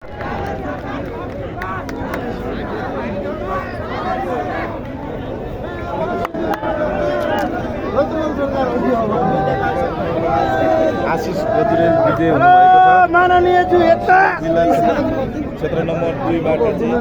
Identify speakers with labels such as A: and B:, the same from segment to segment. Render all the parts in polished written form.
A: आशिष गजुरेल विजय हुनुभएको छ।
B: माननीय ज्यू यता
A: जिल्ला क्षेत्र नम्बर 2 बाट चाहिँ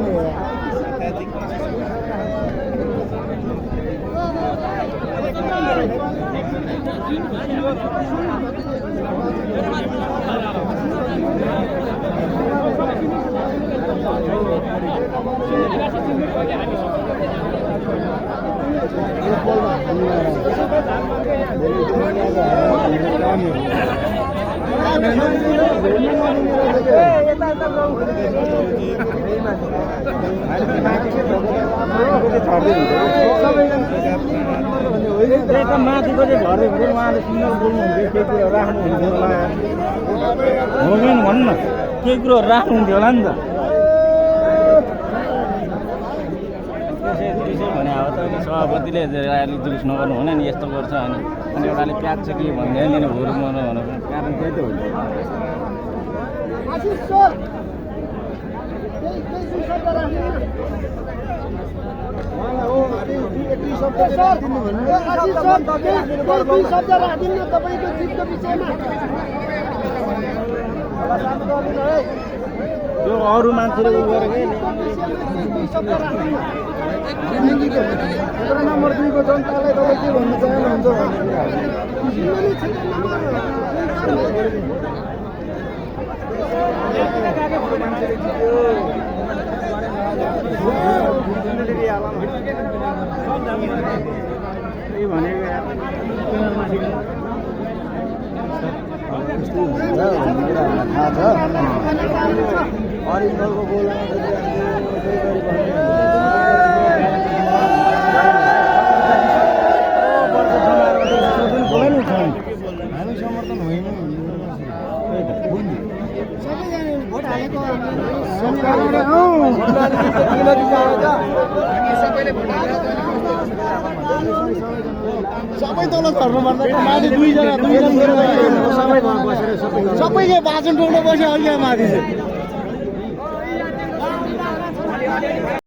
B: माथिको चाहिँ झर्दै हुँदैन उहाँले सिग्नल बोल्नुहुन्थ्यो केही कुरो राख्नुहुन्थ्यो होला होमेन भन्नु न केही कुरो राख्नुहुन्थ्यो होला नि त त्यसै भने अब त सभापतिले अलिक जुलुस नगर्नु हुने नि यस्तो गर्छ होइन अनि एउटाले प्याज छ कि भन्दै नि भोर मर्नु भनेको कारण त्यही त हुन्छ यो अरू मान्छेले उ गरेको नम्बर 2 को जनतालाई तपाईँ के भन्न चाहनुहुन्छ अरिजिनलको बोल हामी समर्थन होइन सबै तल झर्नुपर्छ माथि दुईजना सबै भाषण टोक्न बस्यो अहिले माथि चाहिँ